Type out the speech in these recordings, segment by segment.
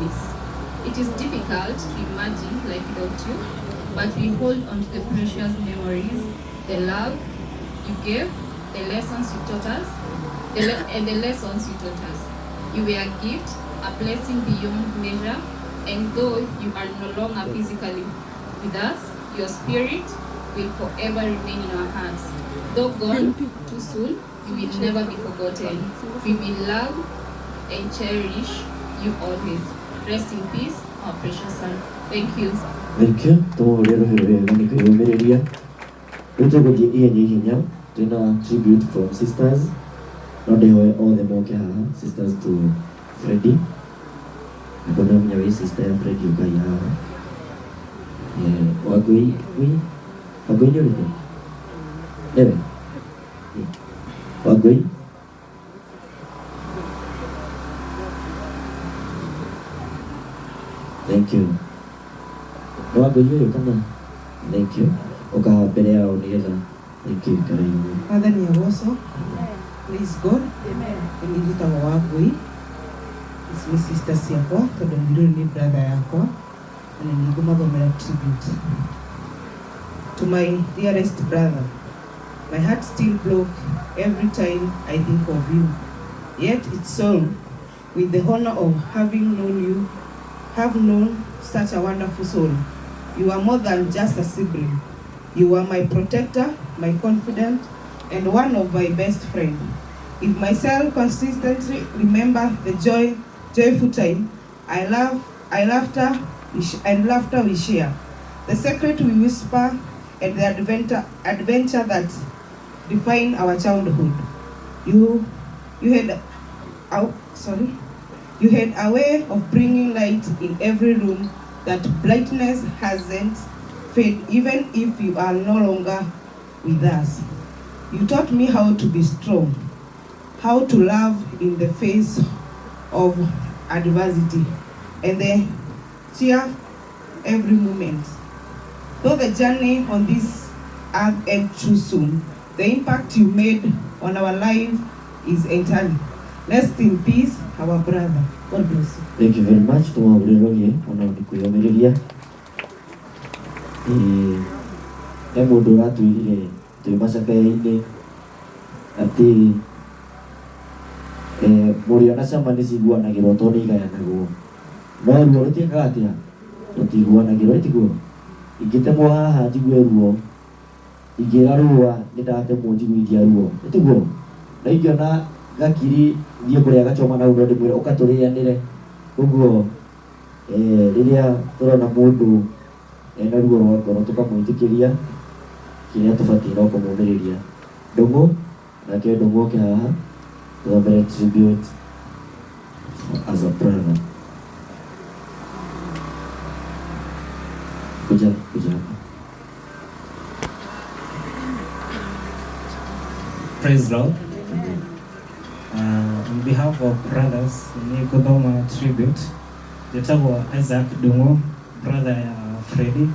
miss. It is difficult to imagine life without you, but we hold on to the precious memories, the love you gave, the lessons you taught us, and the lessons you taught us. You were a gift, a blessing beyond measure, and though you are no longer physically with us, your spirit will forever remain in our hearts. Though gone too soon, you will never be forgotten. We will love and cherish you always. Rest in peace, our precious son. Thank you. Thank you. Tũmũhũrĩre rũhĩ rwega nĩ kwĩyũmĩrĩria. Rĩu tũgũthiĩ ihenya ihenya twĩna tribute from sisters. No ndĩhoe othe moke haha, sisters to Freddy. Angĩkorwo nĩ ũramenya wĩ sister ya Freddy ũkai haha. Wangũi, wĩ Wangũi nĩ ũrĩkũ? Nĩwe? Wangũi? Thank you. Nĩ Wangũi ũyũ kana? Thank you. Ũka haha mbere yao nĩgetha thank you karibu. Mwathani agocwo. Praise God. Nĩ njĩtagwo Wangũi. Ici nĩ sister ciakwa tondũ mũirũ ũyũ nĩ brother yakwa na nĩ ngũmathomera tribute. To my dearest brother, my heart still broke every time I think of you. Yet it's so with the honor of having known you, have known such a wonderful soul. You are more than just a sibling. You are my protector, my confidant, and one of my best friends. If myself consistently remember the joyful time, I love, I laughter, we and laughter we share, the secret we whisper, and the adventure that define our childhood. You, you had, oh, sorry, you had a way of bringing light in every room that brightness hasn't faded, even if you are no longer with us. You taught me how to be strong, how to love in the face of adversity, and the cheer every moment. Though the journey on this earth ends too soon, the impact you made on our life is eternal. Rest in peace, our brother. God bless you. Thank you very much. Tũmahũrĩre rũhĩ ona nĩ kwĩyũmĩrĩria. He mũndũ ũratwĩrire twĩ macakaya-inĩ atĩ mũrĩo na cama nĩ ciguanagĩrwo tondũ nĩ igayanagwo. No ruo rũtiĩkaga atĩa? Rũtiguanagĩrwo, ĩtiguo? Ingĩtemwo haha njigue ruo, ingĩra rũa nĩ ndatemwo njiguithia ruo, ĩtiguo? Na ingĩona gakiri thiĩ kũrĩa gachoma na no ndĩmwĩre ũka tũrĩanĩre. Koguo rĩrĩa tũrona mũndũ ena ruo rwa ngoro tũkamwĩtĩkĩria kĩrĩa tũbatiĩ no kũmũmĩrĩria. Ndũng'ũ, nake Ndũng'ũ oke haha tũthomere tribute as a brother. Kuja, kuja hapa. Praise Lord. On behalf of brothers, ni kuthoma tribute. Njĩtagwo Isaac Ndung'u, brother ya Freddy.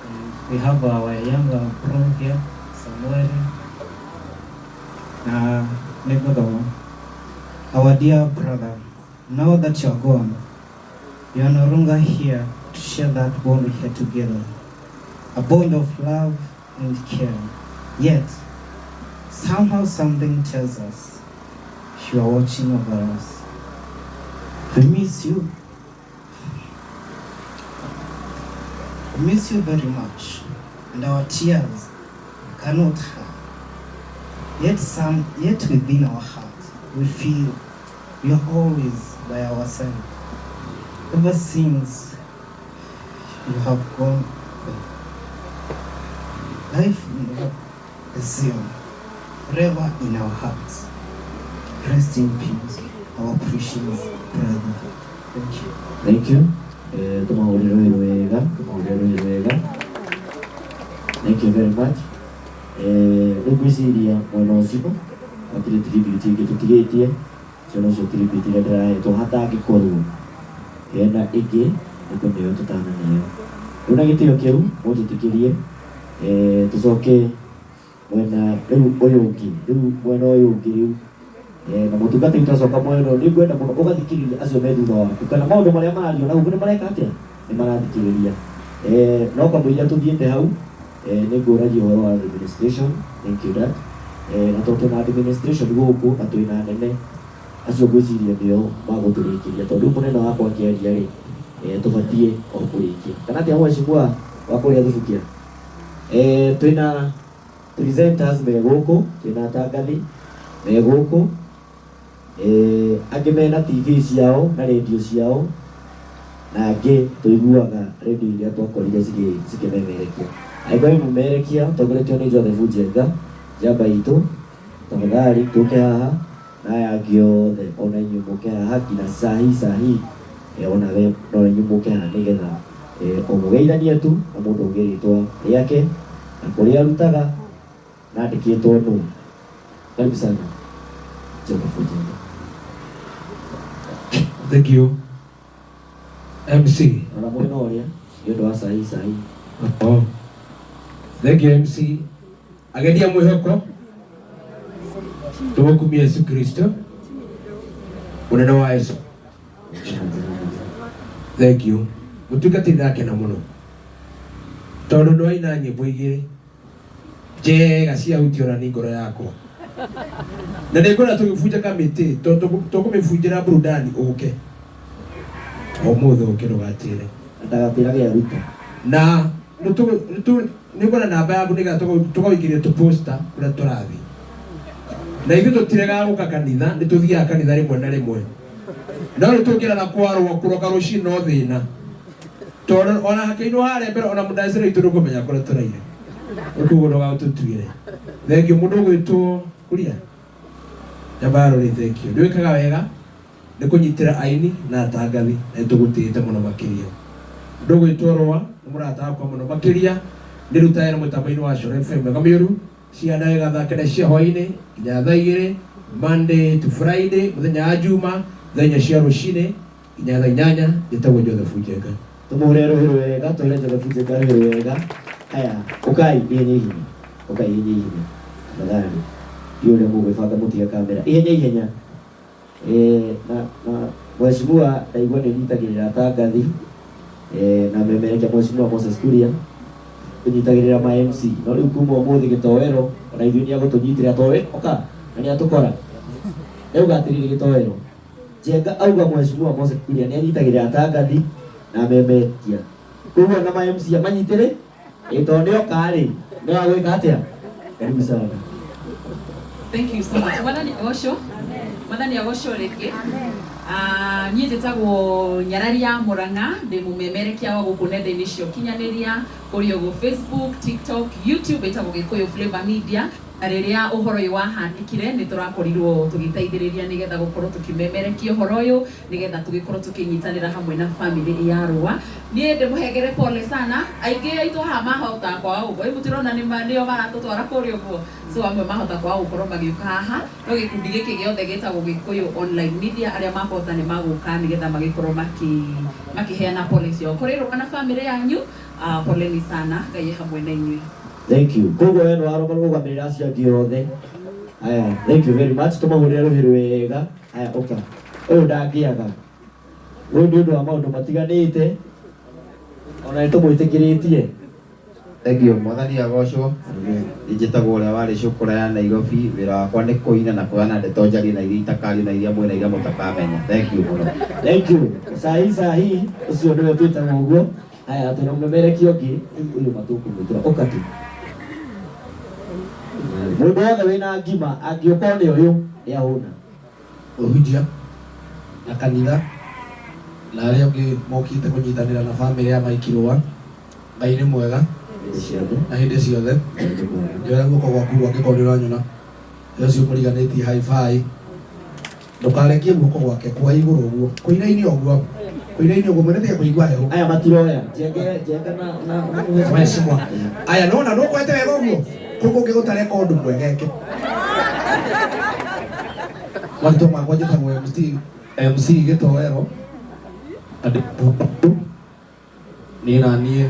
And we have our younger bro here, Samuel. Na nĩ Our dear brother, now that you are gone, you are no longer here to share that bond we had together, a bond of love and care. Yet, somehow something tells us you are watching over us. We miss you. We miss you very much, and our tears cannot hide. Yet within our heart, we feel you are always by our side. Ever since you have gone, life never the same, forever in our hearts. Rest in peace, our precious brother. Thank you. Thank you. Tũmahũrĩre rũhĩ rwega, tũmahũrĩre rũhĩ rwega. Thank you very much. Rĩu ngwĩciria mwena ũcio hatirĩ tribute ĩngĩ tũtigĩtie. Ũcio nocio tribute ĩrĩa ndĩrahetwo hatangĩkorwo hena ĩngĩ nĩ kũneo tũtananeo. Rĩu na gĩtĩo kĩu mũnjĩtĩkĩrie tũcoke mwena rĩu ũyũ ũngĩ, rĩu mwena ũyũ ũngĩ rĩu Na mũtungata witũ acoka mwena ũyũ nĩ ngwenda mũno ũgathikĩrĩria acio me thutha waku kana maũndũ marĩa marario na gũkũ nĩ mareka atĩa nĩ marathikĩrĩria. No kamũira tũthiĩte hau, nĩ ngũragia ũhoro wa administration. Thank you, Dad. Na tondũ twĩna administration gũkũ na twĩna anene acio, ngwĩciria nĩo magũtũrĩkĩria, tondũ rĩu mũnene wakwa akĩaria rĩ, tũbatiĩ o kũrĩkia kana atĩa, mheshimiwa wa kũrĩa Thubukia? Twĩna presenters me gũkũ, twĩna atangathi me gũkũ, angĩ mena TV ciao na radio ciao, na angĩ tũiguaga radio iria twakorire cikĩmemerekia. Angĩkorwo wĩ mũmerekia ũtongoretio nĩ Joseph Njenga, njamba itũ, tafadhali tũke haha, na aya angĩ othe ona inyuĩ mũke haha nginya sahi sahi, ona we no inyuĩ mũke haha nĩgetha o mũgeithanie tu na mũndũ auge rĩtwa rĩake na kũrĩa arutaga na andĩkĩtwo nũ. Karibu sana, Joseph Njenga. Thank you. MC. Rora mwena ũrĩa nĩ ũndũ wa sahi sahi. Oh. Thank you, MC. Agedia mwĩhoko. Tũgũkumia Yesu Kristo. Mũnene wa Yesu. Thank you. Mũtungatĩri, ndakena mũno tondũ nĩ waina nyĩmbo igĩrĩ njega ciahutio na nĩ ngoro yakwa, na nĩ ngwenda tũgĩbunja kamĩtĩ tondũ tũkũmĩbunjĩra burudani. Ũke ũmũthĩ, ũke ndũgatĩre. Ndagatĩrage aruta. Na nĩ ngwenda namba yaku nĩgetha tũgagũikĩria tũposta kũrĩa tũrathiĩ, na ithuĩ tũtiregaga gũka kanitha, nĩ tũthiaga kanitha rĩmwe na rĩmwe, no nĩ tũngĩrana kwarwo kũroka rũcinĩ no thĩna, tondũ ona hakĩinwo harĩa mbere ona mũndacĩra itũ ndũkũmenya kũrĩa tũraire. Koguo ndũgatũtuĩre. Thank you. Mũndũ ũgwĩtwo kuria Nyabarũrĩ, thank you, nĩ wĩkaga wega nĩ kũnyitĩra aini na atangathi, na nĩtũgũtĩĩte mũno makĩria. Mũndũ ũgwĩtwo Rũa nĩ mũrata wakwa mũno makĩria, nĩ rutaga na mũtambo-inĩ wa Coro FM mega mĩũru cia ndagĩka 9 cia hwaĩ-inĩ nginya thaa 2, Monday to Friday, mũthenya wa Juma thaa 4 cia rũcinĩ nginya thaa 8. Njĩtagwo Joseph Njenga. Tumuhure rũhĩ wega, tũhe Joseph Njenga rũhĩ wega. Haya, ũkai ihenya ihenya, ũkai ihenya ihenya, tafadhali. Ndiũ ũrĩa mũgwĩbanga, mũtige kamera, ihenya ihenya. Na mheshimiwa, ndaigua nĩ ũnyitagĩrĩra atangathi na memerekia. Mheshimiwa Moses Kuria ũnyitagĩrĩra ma MC, no rĩu kuma ũmũthĩ gĩtoero ona ithuĩ nĩ agũtũnyitĩrĩra tondũ we oka na nĩ atũkora. Ndauga atĩrĩrĩ, gĩtoero Njenga auga mheshimiwa Moses Kuria nĩ anyitagĩrĩra atangathi na memerekia, koguo na ma MC amanyitĩre ĩ tondũ nĩ oka rĩ, nĩ wagwĩka atĩa? Karibu sana. Thank you so much. Mwathani agocwo. Mwathani agocwo rĩngĩ. Ah, niĩ njĩtagwo Nyararia Mũrang'a, ndĩ mũmemerekia wa gũkũ nenda-inĩ cia ũkinyanĩria, kũrĩ ũguo Facebook, TikTok, YouTube, ĩtagwo Gĩkũyũ Flavor Media. Na rĩrĩa ũhoro ũyũ wahanĩkire, nĩ tũrakorirwo tũgĩteithĩrĩria nĩgetha gũkorwo tũkĩmemerekia ũhoro ũyũ, nĩgetha tũgĩkorwo tũkĩnyitanĩra hamwe na family ya Rũa. Niĩ ndĩmũhengere pole sana. Aingĩ aitũ haha mahota kwaga gũkorwo, ĩ mũtirona nĩo maratũtwara kũrĩa ũguo, so amwe mahota kwaga gũkorwo magĩũka haha, no gĩkundi gĩkĩ gĩothe gĩtagwo Gĩkũyũ Online Media, arĩa makũhota nĩ magũka nĩgetha magĩkorwo makĩheana pole ciao kũrĩ Rũa na family yanyu. Poleni sana, Ngai e hamwe na inyuĩ. Thank you. Koguo we nĩwarũgamĩrĩra acio angĩ othe. Aya, thank you very much. Tũmahũrĩre rũhĩ rwega. Aya, ũka. Ũyũ ndangĩaga. Ũyũ nĩ ũndũ wa maũndũ matiganĩte ona nĩ tũmwĩtĩkĩrĩtie. Thank you, Mwathani agocwo. Njĩtagwo ũrĩa warĩ cũkũra ya Nairobi. Wĩra wakwa nĩ kũina na kũheana ndeto njarie na iria itakario na iria mwĩ na iria mũtakamenya. Thank you mũno. Thank you. Sahi sahi, ũcio nĩwe twĩtagwo ũguo. Aya, twĩna mũmemerekia ũngĩ, rĩu ũyũ matũkũmwĩtĩra ũka tu. Mũndũ wothe wĩna ngima angĩũka one ũyũ nĩ ahũna. Ũhunjia na kanitha na arĩa angĩ mokĩte kũnyitanĩra na bamĩrĩ ya Mike Rũa, Ngai nĩ mwega. Hĩndĩ ciothe. Na hĩndĩ ciothe. Njoya guoko gwaku angĩkorwo nĩ ũranyona ũcio mũriganĩtie hi-fi, ndũkarekie guoko gwake kwa igũrũ ũguo, kũinaine ũguo, kũinaine ũguo, mwene tiga kũigua heho. Aya matiroya njenge njenga na Mheshimiwa aya nona nũkwete wega ũguo kũu kũngĩ gũtareka ũndũ mwegeke. Marĩtwa makwa njĩtagwo MC, MC Gĩtoero, na ndĩ niĩ na niĩ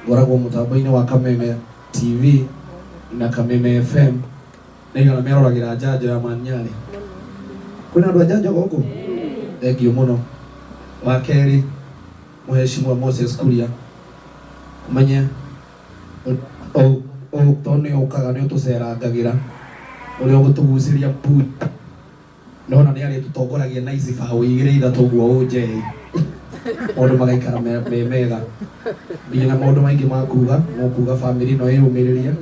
ngoragwo mũtambo-inĩ wa Kameme TV na Kameme FM na igana meroragĩra njanjo ya Manyarĩ. Kwĩna andũ a Njanjo gũkũ? Thengiũ mũno. Wa kerĩ, Mheshimiwa Moses Kuria, ũmenye tondũ nĩ ũkaga nĩ ũtũcerangagĩra ũrĩa ũgũtũgucĩria mbuta nona nĩ arĩtũtongoragia na ici baũ igĩrĩ ithatũ ũguo ũnjei maũndũ magaikara me mega. Ndirĩ na maũndũ maingĩ ma kuga, no kuga famĩlĩ ĩno ĩyũmĩrĩrie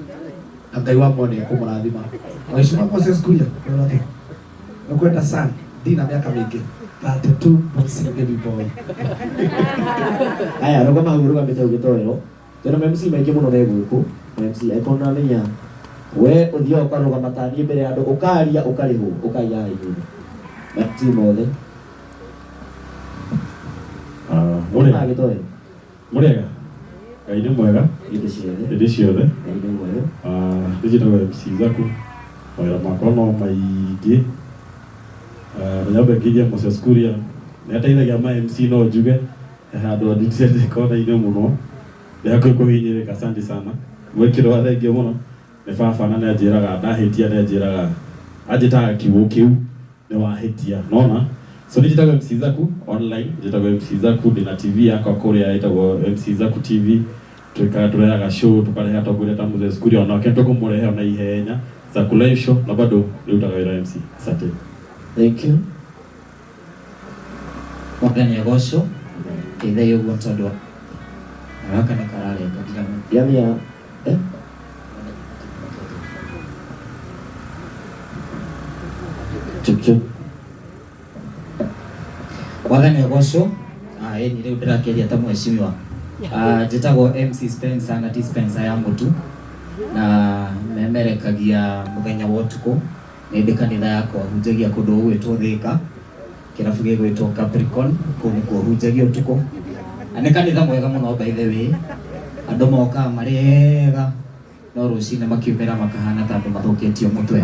na Ngai wa muoyo nĩ ekũmũrathima. Mheshimiwa Moses Kuria, nĩkwenda sana, ndina mĩaka mĩingĩ, 32 boxing baby boy. Aya, rũgama hau ũrũgamĩte ũgĩtoero. Twĩna ma MC maingĩ mũno me gũkũ. Ma MC angĩkorwo nĩũramenya we ũthiaga ũkarũgama ta niĩ mbere ya andũ ũkaria ũkarĩhwo ũkaiya haha igũrũ. Ma MC mothe. Mũrĩega. Gĩtoero. Mũrĩega. Ngai nĩ mwega. Hĩndĩ ciothe. Hĩndĩ ciothe. Ngai nĩ mwega. Niĩ njĩtagwo MC Zaku. Mawĩra makwa no maingĩ. Na nyambe ngeithie Moses Kuria. Nĩ ateithagia ma MC no njuge. He handũ andutire ndĩ kona-inĩ mũno. Ndĩ hakuhĩ kũhinyĩrĩka, asante sana. Mwĩkĩro wa thengio mũno. Nĩ baba na nĩ anjĩraga ndahĩtia nĩ anjĩraga anjĩtaga kiugo kĩu nĩ wahĩtia nona. So niĩ njĩtagwo MC Zaku online, njĩtagwo MC Zaku, ndĩna TV yakwa kũrĩa ĩtagwo MC Zaku TV. Twĩkaga tũrehaga show, tũkarehe atongoria ta Moses Kuria onake nĩ tũkũmũrehe ona ihenya Zaku live show na bado nĩrutaga wĩra MC. Asante. Thank you. Mwathani agocwo ndeithagia ũguo tondũ na gaka nĩ kararenga ndiramenya. Ndiramenya eh? Chup chup. Mwathani agocwo ĩni rĩu ndĩrakĩaria ta mheshimiwa. Njĩtagwo MC Spencer na ti Spencer ya mũtu na memerekagia mũthenya wa ũtukũ nĩ ndĩ kanitha yakwa hunjagia kũndũ gũgwĩtwo Thĩka kĩrabu gĩgwĩtwo Capricorn kũu nĩkuo hunjagia ũtukũ na nĩ kanitha mwega mũno by the way andũ mokaga marĩ ega no rũcinĩ makiumĩra makahana ta andũ mathũkĩtio mũtwe.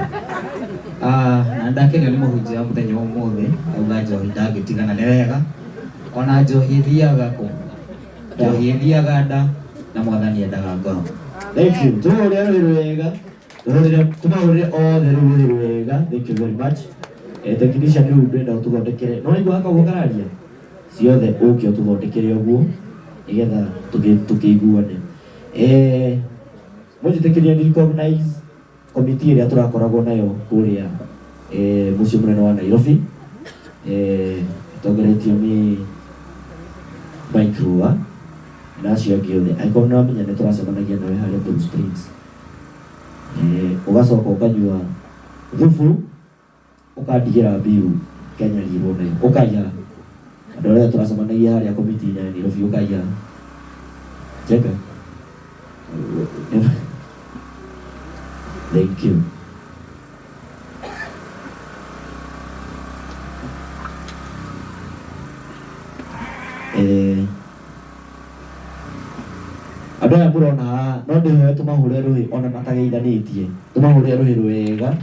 Na ndakenio nĩ mũhunjia wa mũthenya wa ũmũthĩ auga njohi ndangĩtigana nĩ wega ona njohi ĩthiaga kũ njohi ĩthiaga nda na mwathani endaga ngoro. Thank you. Tũhũrĩre rũhĩ rwega. Tũmahũrĩre othe rũhĩ rwega. Thank you very much. Technician rĩu ndĩrenda ũtũthondekere. No waigua haka ũguo kararia? Ciothe ũke ũtũthondekere ũguo nĩgetha tũkĩiguane. Mũnjĩtĩkĩrie ni recognize committee ĩrĩa tũrakoragwo nayo kũrĩa mũciĩ mũnene wa Nairobi. Ĩtongoretio nĩ Mike Rua na acio angĩ othe. Angĩkorwo nĩũramenya nĩ tũracemanagia nawe harĩa Blue Springs. Ũgacoka ũkanyua thubu ũkandigĩra mbiru nganyarirwo nayo ũkaiya. Andũ arĩa tũracemanagia harĩa committee ya Nairobi ũkaiya. Njega. Thank you. Andũ aya mũrona haha no ndĩhoe tũmahũre rũhĩ ona matageithanĩtie, tũmahũre rũhĩ rwega.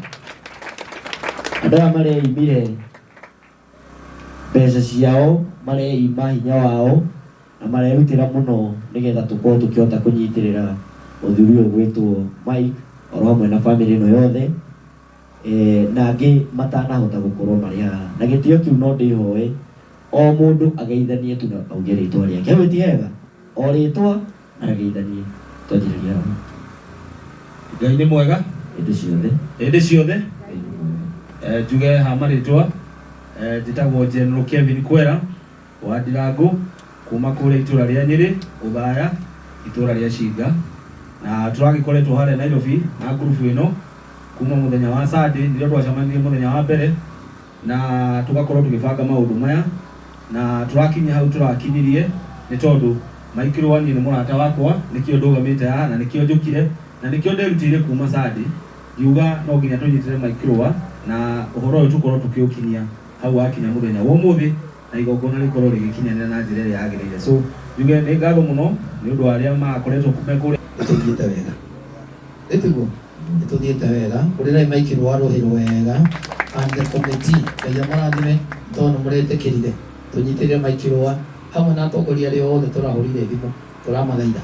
Andũ aya mareimire mbeca ciao, mareima hinya wao na marerutĩra mũno nĩgetha tũkorwo tũkĩhota kũnyitĩrĩra mũthuri ũyũ ũgwĩtwo Mike oro hamwe na famĩlĩ ĩno yothe. Na angĩ matanahota gũkorwo marĩ haha. Na gĩtĩo kĩu no ndĩhoe o mũndũ ageithanie tu na auge rĩtwa rĩake. Hau ti hega? O rĩtwa na ageithanie. Twanjĩrĩria haha. Ngai nĩ mwega hĩndĩ ciothe. Hĩndĩ ciothe. Njuge ha marĩtwa, njĩtagwo General Kevin Kwera wa Ndirangu kuma kũrĩa itũra rĩa Nyĩrĩ, Othaya, itũra rĩa Cinga. Na tũragĩkoretwo harĩa Nairobi na ngurubu ĩno kuma mũthenya wa Sunday, nĩrĩo twacemanirie mũthenya wa mbere na tũgakorwo tũgĩbanga maũndũ maya na tũrakinya hau tũrakinyirie nĩ tondũ Mike Rua niĩ nĩ mũrata wakwa, nĩkĩo ndũgamĩte haha na nĩkĩo njũkire na nĩkĩo nderutĩire kuma Sunday ngiuga no nginya tũnyitĩre Mike Rua na ũhoro ũyũ tũkorwo tũkĩũkinyia hau wakinya mũthenya wa ũmũthĩ na igongona rĩkorwo rĩgĩkinyanĩra na njĩra ĩrĩa yagĩrĩire. So njuge nĩ ngatho mũno nĩ ũndũ wa arĩa makoretwo me kũrĩa. Nĩtũthiĩte wega. Ĩtiguo? Nĩtũthiĩte wega. Hũrĩrai Mike Rua rũhĩ rwega and the committee. Ngai amũrathime tondũ nĩmũretĩkĩrire tũnyitĩrĩre Mike Rua hamwe na atongoria arĩa othe tũrahũrire thimũ tũramathaitha.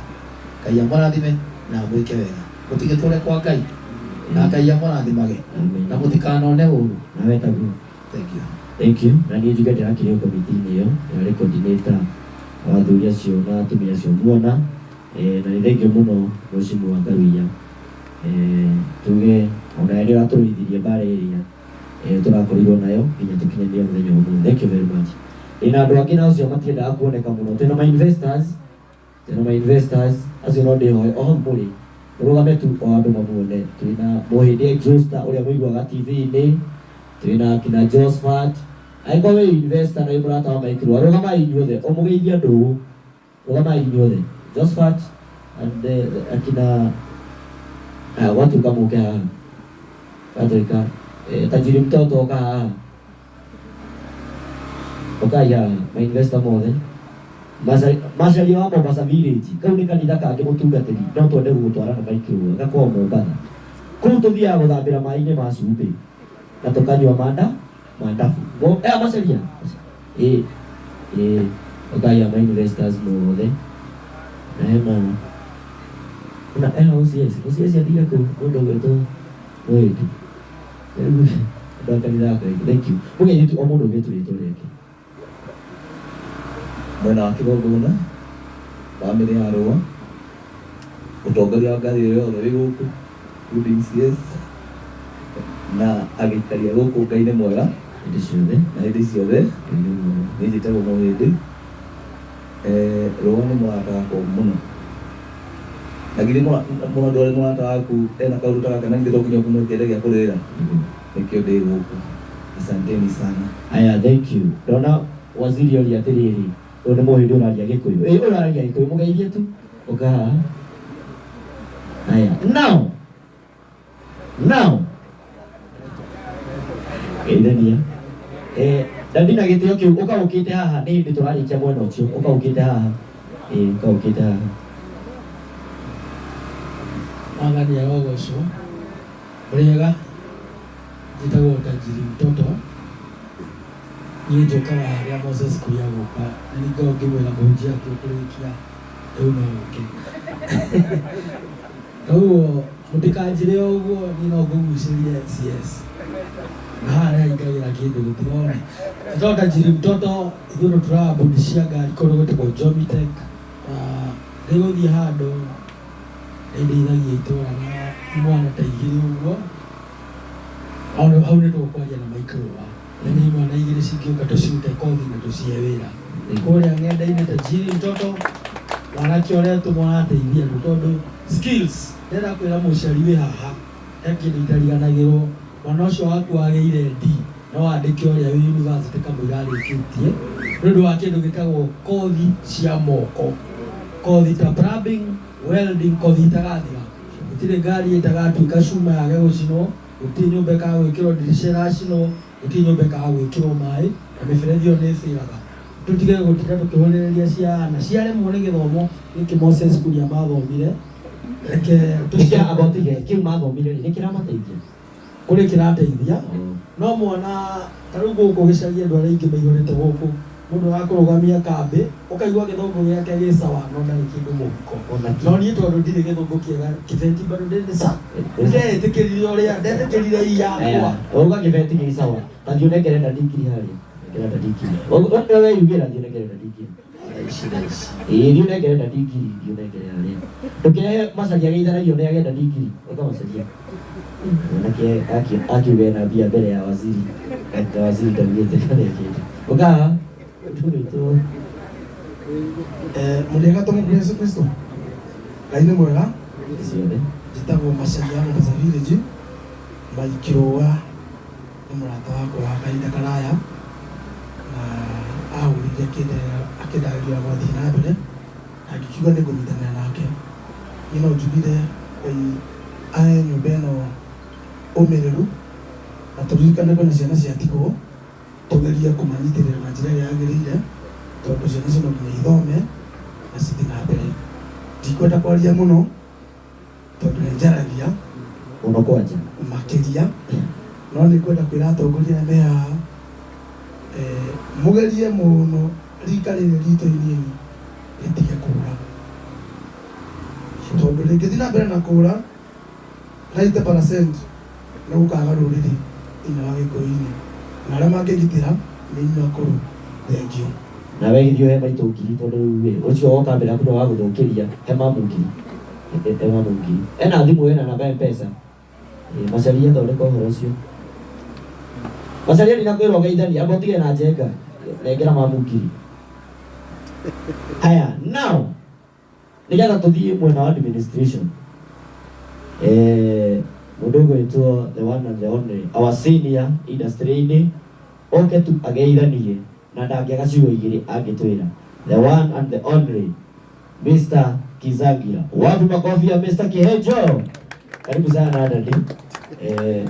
Ngai amũrathime na amwĩke wega. Mũtigĩtũre kwa Ngai na Ngai amũrathimage na mũtikanone ũru. Nawe taguo. Thank you. Thank you. Na niĩ njuge ndĩrakĩrĩ o komiti-inĩ ĩyo, ndĩrarĩ coordinator wa athuri acio na atumia acio muona. Na nĩ thank you mũno Mheshimiwa Karuiya. Tuge ona nĩ ũratũrũithirie mbara ĩrĩa tũrakorirwo nayo nginya tũkinyanĩrie mũthenya wa ũmũthĩ. Thank you very much. Ĩna andũ angĩ nao acio matiendaga kuoneka mũno. Twĩna ma investors, twĩna ma investors acio no ndĩhoe o hau mũrĩ mũrũgame tu o andũ mamuone. Twĩna Mũhĩndĩ Exhauster ũrĩa mũiguaga TV-inĩ, twĩna akina Josephat. Angĩkorwo wĩ investor na wĩ mũrata wa Mike Rũa, rũgamai inyuothe, o mũgeithie andũ ũũ. Rũgamai inyuothe. Josephat and akina gwatuĩka mũke haha. Gwatuĩka tajiri mtoto oka haha. Okai haha, ma investor mothe. Macaria wa Mombasa Village, kau nĩ kanitha kangĩ mũtungatĩri, no twende gũgũtwara na Mike Rũa, gakoragwo Mombatha. Kũu tũthiaga gũthambĩra maĩ-inĩ ma cumbĩ na tũkanyua manda mandabu. Macaria? Okai haha ma investors mothe. Na hena na OCS, OCS athire kũ mũndũ ũgwĩtwo Mũhĩndĩ. Rĩu andũ a kanitha yakwa aingĩ. Thank you. Mũgeithie tu o mũndũ ũgĩtwo rĩtwa rĩake. Mwena wa kĩgongona, bamĩrĩ ya Rũa, mũtongoria wa ngathĩ ĩyo yothe wĩ gũkũ, including CS, na agĩikaria gũkũ Ngai nĩ mwega hĩndĩ ciothe na hĩndĩ ciothe. Niĩ njĩtagwo Mũhĩndĩ. Rũa nĩ mũrata wakwa mũno. Na githĩ mũndũ ũrĩa mũrata waku ena kaũndũ ta gaka na githĩ to nginya ũkĩmũhe kĩande gĩa kũrĩrĩra? Nĩkĩo ndĩ gũkũ. Asanteni sana. Aya, thank you. Ndona waziri oria atĩrĩrĩ, ũyũ nĩ Mũhĩndĩ ũraria Gĩkũyũ. Ĩ, ũyũ ũraria Gĩkũyũ, mũgeithie tu. Ũka haha. Aya, now. Now. Geithania. Na ndina gĩtĩo kĩu, ũka ũkĩte haha, nĩ hĩndĩ tũrarĩkia mwena ũcio, ũka ũkĩte haha. Ũka ũkĩte haha. Mwathani arogocwo. Ũrĩega, njĩtagwo Tajiri Mtoto. Niĩ njũkaga harĩa Moses Kuria gũka, na nĩ ngoragwo ngĩmwĩra mũhunjia akĩũkũrĩkia rĩu no ũke. Koguo mũtikanjĩre o ũguo, niĩ no ngũgucĩrie CS. Na haha nĩ haingagĩra kĩndũ gũtirone. Njĩtagwo Tajiri Mtoto, ithuĩ nĩ tũraga mbũndi cia ngari kũndũ gwĩtagwo Jomitech. Na ndĩgũthiĩ handũ nĩ ndeithagia itũra na imwana ta igĩrĩ ũguo. Hau nĩ tũkwaria na Mike Rũa. Na nĩ imwana igĩrĩ cingĩũka tũcirute kothi na tũcihe wĩra. Kũrĩa ng'enda-inĩ Tajiri Mtoto, mwanake ũrĩa tũmũrateithia andũ tondũ skills, ndĩrenda kwĩra mũciari wĩ haha, he kĩndũ itariganagĩrwo. Mwana ũcio waku wagĩire D, no wandĩke ũrĩa wĩ university kamũira arĩkĩtie, nĩ ũndũ wa kĩndũ gĩtagwo kothi cia moko. Kothi ta plumbing, welding, kothi itagathira. Gũtirĩ ngari ĩtagatuĩka cuma yage gũcinwo, gũtirĩ nyũmba ĩkaga gwĩkĩrwo ndirica ĩracinwo, gũtirĩ nyũmba ĩkaga gwĩkĩrwo maĩ, na mĩberethi ĩyo nĩ ĩbĩraga. Tũtige gũtinda tũkĩhũrĩrĩria ciana, ciaremwo nĩ gĩthomo gĩkĩ Moses Kuria mathomire, reke tũcia agotige kĩu mathomire rĩ, nĩ kĩramateithia? Kũrĩ kĩrateithia, no mwana ta rĩu gũkũ gĩcagi andũ arĩa aingĩ maihũrĩte gũkũ, mũndũ arakũrũgamia kambĩ, ũkaigua gĩthũngũ gĩake gĩ sawa no ndarĩ kĩndũ mũhuko. No niĩ tondũ ndirĩ gĩthũngũ kĩega, kĩbeti bado ndĩ sa. Ndetĩkĩrire ũrĩa, ndetĩkĩrire i yakwa. Wauga kĩbeti gĩ sawa, ta thiĩ ũnengere ndadi ngiri harĩa. Nengera ndadi ngiri. We yugĩra thiĩ ũnengere ndadi ngiri. Ĩĩ, thiĩ ũnengere ndadi ngiri, thiĩ ũnengere harĩa. Ndũkĩrehe macaria ageithanagio nĩ agenda ngiri. Ũka macaria. Mwanake akiuga ena mbia mbere ya waziri. Na waziri ndaugĩte kana ekĩte. Ũka haha. Tũgwĩtwo. Mũrĩega tũmũkũ Yesu Kristo. Ngai nĩ mwega. Ciothe. Njĩtagwo Macaria wa Mombasa Village. Mike Rũa nĩ mũrata wakwa wa kahinda karaya na ahũrire akĩndarĩria gwathiĩ na mbere na ngĩkiuga nĩ ngũnyitanĩra nake. Niĩ no njugire Ngai ahe nyũmba ĩno ũmĩrĩru na tũririkane kwĩna ciana ciatigwo tũgerie kũmanyitĩrĩra na njĩra ĩrĩa yagĩrĩire tondũ ciana icio no nginya ithome na cithiĩ na mbere. Ndikwenda kwaria mũno tondũ nĩ njaragia mũno kwanja makĩria, no nĩ ngwenda kwĩra atongoria arĩa me haha mũgerie mũno rika rĩrĩ ritũ inini rĩtige kũra, tondũ rĩngĩthiĩ na mbere na kũra 90% nĩ gũkaga rũrĩrĩ thĩinĩ wa Gĩkũyũ-inĩ. Na arĩa mangĩgitĩra nĩ inyuĩ akũrũ. Thengiũ. Nawe gĩthiĩ ũhe maitũ ngiri tondũ rĩu ĩ ũcio woka mbere yaku nĩwe wagũthũkĩria he mamu ngiri he mamu ngiri ena thimũ ena namba ya mpesa. Ĩ, Macharia thondeka ũhoro ũcio. Macharia ndinakwĩra ũgeithanie amba ũtige na njenga nengera mamu ngiri. Haya now nĩgetha tũthiĩ mwena wa administration eh, mũndũ ũgwĩtwo the one and the only our senior industry-inĩ oke tu ageithanie na ndangĩaga ciugo igĩrĩ angĩtwĩra the one and the only Mr. Kizangira. Wapi makofi ya Mr. Kihejo? Karibu sana dadi. Eh,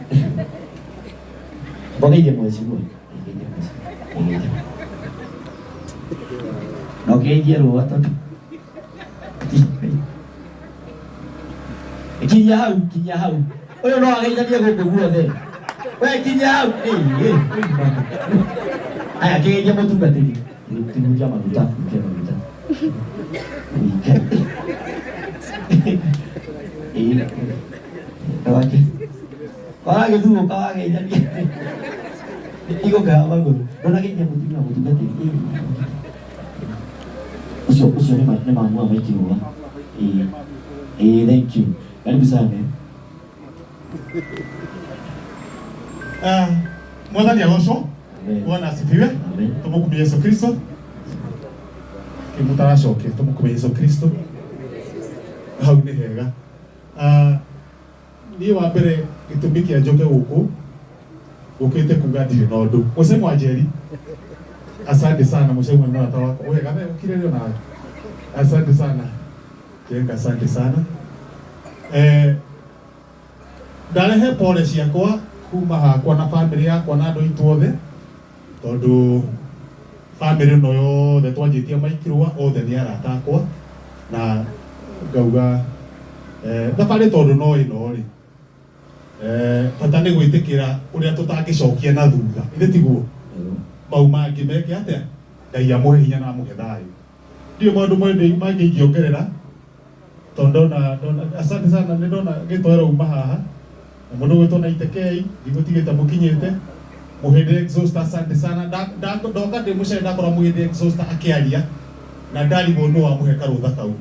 mbogeithie mheshimiwa. Ngeithie mheshimiwa. Ngeithie. Na ũkĩgeithie rũa tondũ kinyia hau kinyia hau ũyũ no ageithanie gũkũ guothe we kinyia hau Ĩ, ĩ, aya kĩgeithie mũtungatĩri tihutia maguta hutia maguta Ĩ, kawaki waragĩthurũka wageithania igũkaga magũrũ ndũnageithia mũtumia mũtungatĩri Ĩ, ũcio ũcio nĩ nĩ mamu wa maikirũa. Ĩ ĩ, thank you, karibu sana. Ah, Mwathani agocwo. Bwana asifiwe. Tumukumie Yesu Kristo. Kimutaracokia tumukumie Yesu Kristo. Hau nĩ hega. Ah, niĩ wa mbere gĩtũmi kĩa njoke gũkũ ngũkĩte kuga ndirĩ na ũndũ. Mũcemu wa Njeri. Asante sana mũcemu nĩ mũrata wakwa. We gathe ũkire rĩo nawe. Asante sana. Jenga asante sana. Eh, ndarehe pole ciakwa kuma hakwa na bamĩrĩ yakwa na andũ aitũ othe tondũ bamĩrĩ ĩno yothe twanjĩtie maikirwa othe nĩ arata akwa na ngauga eh, thabarĩ tondũ no ĩno rĩ eh, bata nĩ gwĩtĩkĩra ũrĩa tũtangĩcokia na thutha ithe tiguo mau mangĩ meke atĩa Ngai amũhe hinya na amũhe thayũ ndiũ maũndũ mangĩ ingĩongerera tondũ ndona ndona asante sana nĩ ndona gĩtoero uma haha na mũndũ gwĩtwo na itekei ndigũtigĩte mũkinyĩte mũhĩndĩ exhauster asante sana ndoka ndĩ mũcere ndakora mũhĩndĩ exhauster akĩaria na ndarigwo nũ wamũhe karũtha kau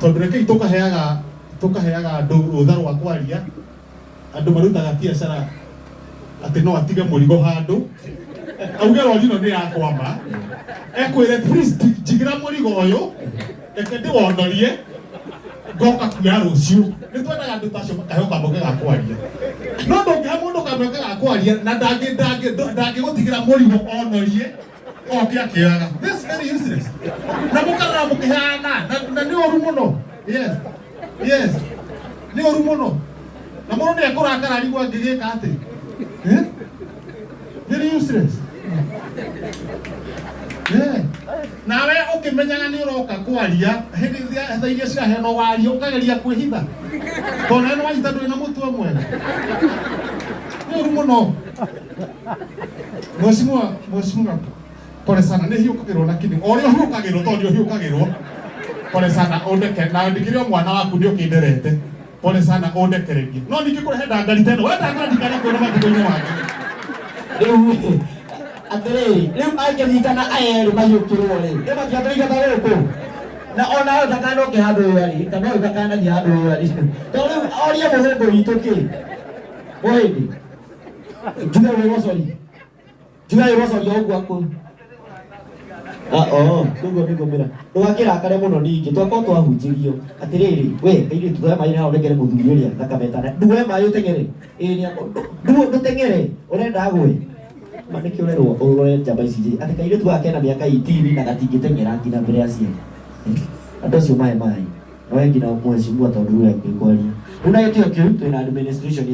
tondũ rekei tũkaheaga tũkaheaga andũ rũtha rwa kwaria andũ marutaga biacara atĩ no atige mũrigo handũ auge rori ĩno nĩ yakwama ekwĩre please njigĩra mũrigo ũyũ reke ndĩwonorie ngoka kuoya rũciũ nĩ twendaga andũ ta acio makaheo kamweke ga kwaria no ndũngĩhe mũndũ kamweke ga kwaria na ndangĩgũtigĩra mũrigo onorie oke akĩoyaga. This is very useless na mũkarora mũkĩhana na nĩ ũru mũno. Yes yes, nĩ ũru mũno na mũndũ nĩ ekũrakara arigwo angĩgĩka atĩ. Eh? Very useless. Yeah. Nawe ũkĩmenyaga nĩ ũroka kwaria hĩndĩ ĩrĩa tha iria ciraheanwo waria ũkageria kwĩhitha tondũ nawe nĩ wanyita ndũrĩ na mũtwe mwega nĩ ũru mũno. Mheshimiwa, mheshimiwa, pole sana nĩ hiũkagĩrwo na kĩndũ o ũrĩa ũhiũkagĩrwo tondũ nĩ ũhiũkagĩrwo pole sana ũndeke na ndikĩrĩ o mwana waku nĩ ũkĩnderete pole sana ũndekererie no ningĩ kũrehe ndangari ta ĩno we ndangari ndikana kuona matukũ-inĩ mangĩ. Rĩu atĩrĩrĩ rĩu angĩnyitana aya erĩ mahiũkĩrwo rĩ nĩ matiatũingata gũkũ na ona ũyũ ndakanoke handũ ũyũ arĩ kana ũyũ ndakanathiĩ handũ ũyũ arĩ tondũ rĩu orie mũthũngũ witũ kĩ mũhĩndĩ njuge wĩgocori njuge wĩgocori o ũguo akũ. Ah, oh, koguo nĩ ngũmwĩra ndũgakĩrakare mũno ningĩ twakorwo twahunjĩrio atĩrĩrĩ we kairĩtu tuoe maĩ haha ũnengere mũthuri ũrĩa thakame ĩtana nduoe maĩ ũteng'ere ĩĩ nĩ ndũteng'ere ũrenda agwe ma nĩkĩo ũrerwo ũrore njamba ici njĩrĩ atĩ kairĩtu gaka kena mĩaka 18 na gatingĩteng'era nginya mbere ya ciana. Andũ acio mahe maĩ noe nginya mheshimiwa tondũ rĩu ekwaria rĩu na gĩtĩo kĩu twĩna administration.